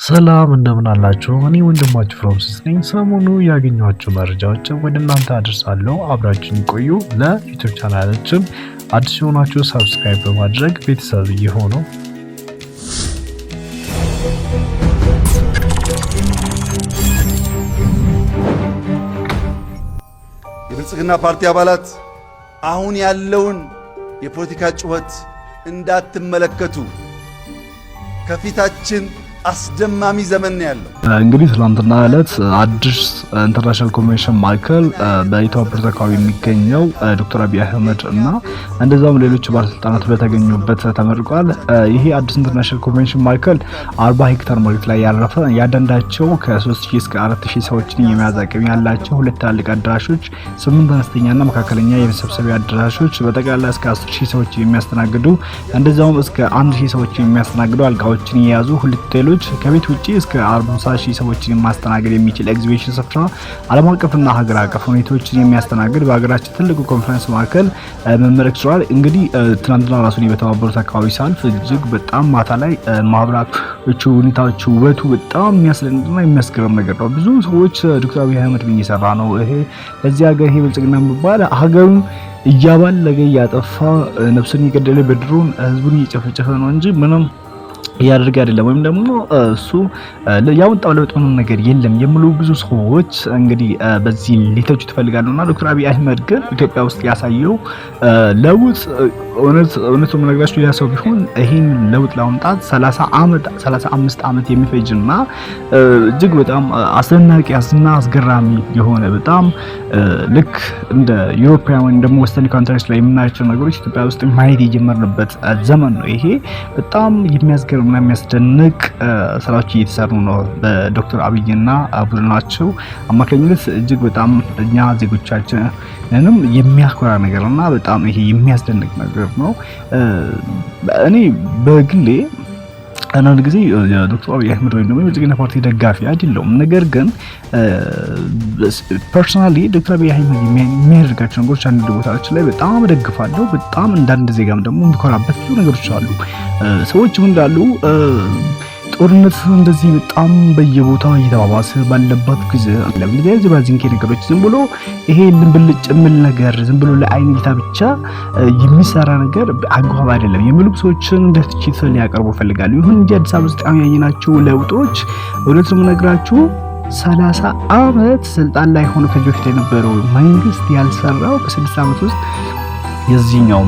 ሰላም እንደምን አላችሁ? እኔ ወንድማችሁ ፍሮምስስ ነኝ። ሰሞኑ ያገኘኋቸው መረጃዎችን ወደ እናንተ አደርሳለሁ። አብራችሁን ቆዩ። ለ YouTube ቻናላችን አዲስ የሆናችሁ subscribe በማድረግ ቤተሰብ ይሁኑ። የብልጽግና ፓርቲ አባላት አሁን ያለውን የፖለቲካ ጩኸት እንዳትመለከቱ፣ ከፊታችን አስደማሚ ዘመን ነው ያለው። እንግዲህ ትላንትና ዕለት አዲስ International ኮንቬንሽን ማዕከል በኢትዮጵያ አካባቢ የሚገኘው ዶክተር አብይ አህመድ እና እንደዛም ሌሎች ባለስልጣናት በተገኙበት ተመርቋል። ይሄ አዲስ International ኮንቬንሽን ማዕከል 40 ሄክታር መሬት ላይ ያረፈ፣ ያንዳንዳቸው ከ3000 እስከ 4000 ሰዎችን የመያዝ አቅም ያላቸው ሁለት ትላልቅ አዳራሾች፣ ስምንት አነስተኛና መካከለኛ የመሰብሰቢያ አዳራሾች፣ በጠቅላላ እስከ 10,000 ሰዎች የሚያስተናግዱ፣ እንደዛውም እስከ 1000 ሰዎች የሚያስተናግዱ አልጋዎችን የያዙ ሁለት ሆቴሎች፣ ከቤት ውጪ እስከ 50,000 ሰዎችን ማስተናገድ የሚችል ኤግዚቢሽን ስፍራ፣ ዓለም አቀፍና ሀገር አቀፍ ሁኔታዎችን የሚያስተናግድ በሀገራችን ትልቁ ኮንፈረንስ ማዕከል መመረቅ ችሏል። እንግዲህ ትናንትና ራሱን በተባበሩት አካባቢ ሳልፍ እጅግ በጣም ማታ ላይ ማብራቶቹ፣ ሁኔታዎቹ፣ ውበቱ በጣም የሚያስደንቅና የሚያስገርም ነገር ነው። ብዙ ሰዎች ዶክተር አብይ አህመድ ምን እየሰራ ነው፣ ይሄ ለዚህ ሀገር፣ ይሄ ብልጽግና የሚባል ሀገሩን እያባለገ፣ እያጠፋ፣ ነፍሱን እየገደለ፣ በድሮን ህዝቡን እየጨፈጨፈ ነው እንጂ ምንም እያደረገ አይደለም፣ ወይም ደግሞ እሱ ያወጣው ለውጥ ምንም ነገር የለም የሚሉ ብዙ ሰዎች እንግዲህ በዚህ ሊተቹ ትፈልጋሉ። እና ዶክተር አብይ አህመድ ግን ኢትዮጵያ ውስጥ ያሳየው ለውጥ፣ እውነት እውነቱን የምነግራችሁ ሌላ ሰው ቢሆን ይሄን ለውጥ ለማምጣት 30 ዓመት፣ 35 ዓመት የሚፈጅና እጅግ በጣም አስደናቂ እና አስገራሚ የሆነ፣ በጣም ልክ እንደ European ወይም ደግሞ western countries ላይ የምናያቸው ነገሮች ኢትዮጵያ ውስጥ ማየት የጀመርንበት ዘመን ነው። ይሄ በጣም የሚያስገርምና የሚያስደንቅ ስራዎች እየተሰሩ ነው በዶክተር አብይና ቡድናቸው አማካኝነት። እጅግ በጣም እኛ ዜጎቻችንንም የሚያኮራ ነገር እና በጣም ይሄ የሚያስደንቅ ነገር ነው። እኔ በግሌ አንዳንድ ጊዜ የዶክተር አብይ አህመድ ወይም ደግሞ የብልጽግና ፓርቲ ደጋፊ አይደለሁም። ነገር ግን personally ዶክተር አብይ አህመድ የሚያደርጋቸው ነገሮች አንዳንድ ቦታዎች ላይ በጣም እደግፋለሁ። በጣም እንዳንድ ዜጋም ደግሞ የሚኮራበት ብዙ ነገሮች አሉ። ሰዎች ምን እንዳሉ፣ ጦርነት እንደዚህ በጣም በየቦታው እየተባባሰ ባለበት ጊዜ ለምን ባዚንኬ ነገሮች፣ ዝም ብሎ ይሄ ልንብልጭ የሚል ነገር፣ ዝም ብሎ ለአይን እይታ ብቻ የሚሰራ ነገር አግባብ አይደለም የሚሉ ሰዎችን እንደ ትችት ሊያቀርቡ ይፈልጋሉ። ይሁን እንጂ አዲስ አበባ ውስጥ ያየናቸው ለውጦች፣ እውነት ነው የምነግራችሁ፣ 30 ዓመት ስልጣን ላይ ሆኖ ከዚህ በፊት የነበረው መንግስት ያልሰራው በ6 ዓመት ውስጥ የዚህኛው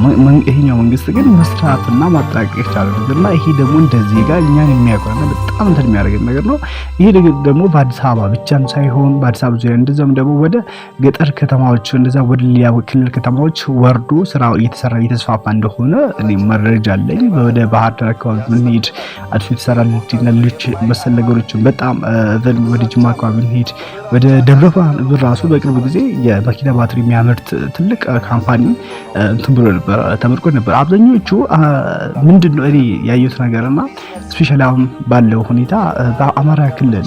ይሄኛው መንግስት ግን መስራትና ማጠናቀቅ የቻለ ነገር እና ይሄ ደግሞ እንደዚህ ጋር እኛን የሚያኮራና በጣም እንትን የሚያደርገን ነገር ነው። ይሄ ደግሞ በአዲስ አበባ ብቻም ሳይሆን በአዲስ አበባ ዙሪያ፣ እንደዛም ደግሞ ወደ ገጠር ከተማዎች፣ እንደዛ ወደ ሌላ ክልል ከተማዎች ወርዶ ስራ እየተሰራ እየተስፋፋ እንደሆነ እኔ መረጃ አለኝ። ወደ ባህር ዳር አካባቢ ብንሄድ አዲሱ የተሰራ ሌሎች መሰል ነገሮችን በጣም፣ ወደ ጅማ አካባቢ ብንሄድ፣ ወደ ደብረ ብርሃን ራሱ በቅርብ ጊዜ የመኪና ባትሪ የሚያመርት ትልቅ company እንትን ብሎ ነበር፣ ተመርቆ ነበር። አብዛኞቹ ምንድን ነው እኔ ያየሁት ነገርና especially አሁን ባለው ሁኔታ በአማራ ክልል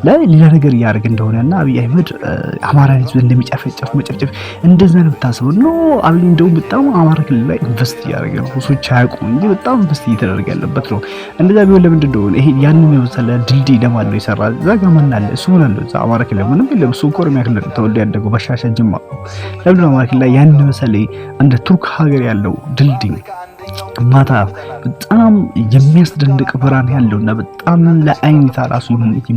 ላይ ሌላ ነገር እያደረገ እንደሆነ እና አብይ አህመድ አማራ ህዝብ እንደሚጨፈጨፍ መጨፍጨፍ እንደዛ ነው የምታስበው። No፣ አብይ እንደውም በጣም አማራ ክልል ላይ invest እያደረገ ነው። ሰዎች አያውቁም እንጂ በጣም invest እየተደረገ ያለበት ነው። እንደዛ ቢሆን ለምንድን ነው ይሄ ያንን የመሰለ ድልድይ ለማን ነው የሰራ? እዛ ጋር ማን አለ? እሱ ምን አለው? እዛ አማራ ክልል ምንም የለም። እሱ እኮ ኦሮሚያ ክልል ተወልዶ ያደገው በሻሻ ጅማ ነው። ለምንድን ነው አማራ ክልል ላይ ያንን የመሰለ እንደ ቱርክ ሀገር ያለው ድልድይ፣ ማታ በጣም የሚያስደንቅ ብርሃን ያለው እና በጣም ለአይን ራሱ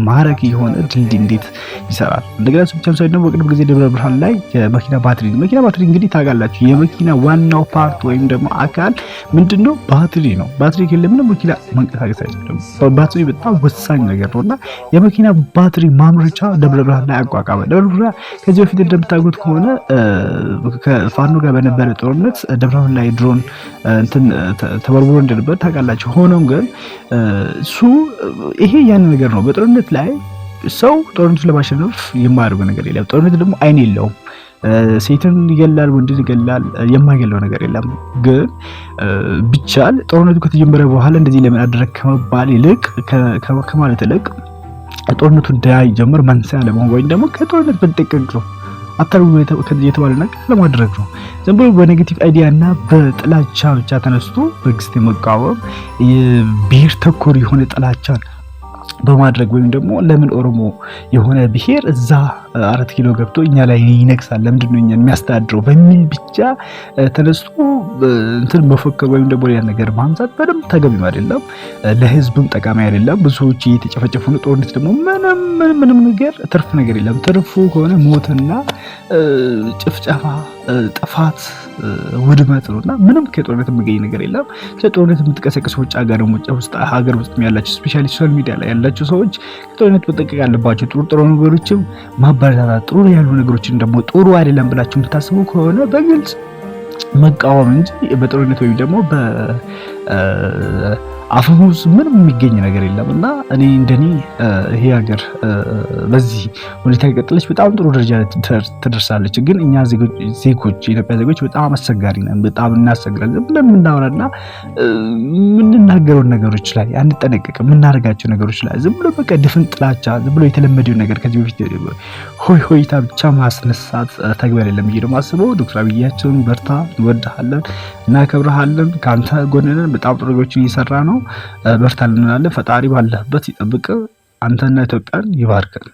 ማራኪ የሆነ ድልድይ እንዴት ይሰራል? እንደገና እሱ ብቻም ሳይሆን ደግሞ በቅርብ ጊዜ ደብረ ብርሃን ላይ የመኪና ባትሪ፣ መኪና ባትሪ እንግዲህ ታውቃላችሁ፣ የመኪና ዋናው part ወይም ደግሞ አካል ምንድነው? ባትሪ ነው። ባትሪ ከሌለ ምንም መኪና መንቀሳቀስ አይችልም። ባትሪ በጣም ወሳኝ ነገር ነው እና የመኪና ባትሪ ማምረቻ ደብረ ብርሃን ላይ አቋቋመ። ደብረ ብርሃን ከዚህ በፊት እንደምታውቁት ከሆነ ከፋኖ ጋር በነበረ ጦርነት ደብረ ብርሃን ላይ ድሮን እንትን ተበርብሮ እንደነበር ታውቃላችሁ። ሆኖም ግን እሱ ይሄ ያን ነገር ነው። በጦርነት ላይ ሰው ጦርነቱን ለማሸነፍ የማያደርገው ነገር የለም። ጦርነት ደግሞ አይን የለውም። ሴትን ይገላል፣ ወንድን ይገላል፣ የማይገለው ነገር የለም። ግን ቢቻል ጦርነቱ ከተጀመረ በኋላ እንደዚህ ለምን አደረግ ከመባል ይልቅ፣ ከማለት ይልቅ ጦርነቱ እንዳይጀምር መንስኤ ለመሆን ወይም ደግሞ ከጦርነት መጠንቀቅ ነው። አታርጉ የተባለ ነገር ለማድረግ ነው። ዝም ብሎ በ negative idea እና በጥላቻ ብቻ ተነስቶ መንግስት የመቃወም፣ ብሔር ተኮር የሆነ ጥላቻን በማድረግ ወይም ደግሞ ለምን ኦሮሞ የሆነ ብሔር እዛ 4 ኪሎ ገብቶ እኛ ላይ ይነግሳል፣ ለምንድን ነው እኛን የሚያስተዳድረው በሚል ብቻ ተነስቶ እንትን መፎከር ወይም ደግሞ ሌላ ነገር ማንሳት በደንብ ተገቢም አይደለም፣ ለህዝብም ጠቃሚ አይደለም። ብዙ ሰዎች እየተጨፈጨፉ ነው። ጦርነት ደግሞ ምንም ምንም ነገር ትርፍ ነገር የለም። ትርፉ ከሆነ ሞትና ጭፍጨፋ፣ ጥፋት፣ ውድመት ነው እና ምንም ከጦርነት የሚገኝ ነገር የለም። ጦርነት የምትቀሰቅሱ ውጭ ሀገር ውስጥ ሀገር ውስጥ ያላችሁ especially social media ላይ ያላችሁ ሰዎች ከጦርነት መጠንቀቅ ያለባችሁ። ጥሩ ጥሩ ነገሮችም ማበረታታት፣ ጥሩ ያሉ ነገሮችን ደግሞ ጥሩ አይደለም ብላችሁ የምታስቡ ከሆነ በግልጽ መቃወም እንጂ በጦርነት ወይም ደግሞ በአፈሙዝ ምንም የሚገኝ ነገር የለም እና እኔ እንደኔ ይሄ ሀገር በዚህ ሁኔታ ከቀጠለች በጣም ጥሩ ደረጃ ትደርሳለች። ግን እኛ ዜጎች የኢትዮጵያ ዜጎች በጣም አስቸጋሪ ነን። በጣም እናስቸግራለን። ዝም ብለን የምናወራና የምንናገረውን ነገሮች ላይ አንጠነቀቅም። የምናደርጋቸው ነገሮች ላይ ዝም ብሎ በቃ ድፍን ጥላቻ፣ ዝም ብሎ የተለመደው ነገር ከዚህ በፊት ሆይ ሆይታ ብቻ ማስነሳት ተገቢ አይደለም ብዬ ነው የማስበው። ዶክተር አብያችን በርታ፣ እንወድሃለን፣ እናከብረሃለን፣ ከአንተ ጎን ነን። በጣም ጥሩ ነገሮችን እየሰራ ነው። በርታ እንላለን። ፈጣሪ ባለህበት ይጠብቅ። አንተና ኢትዮጵያን ይባርክን።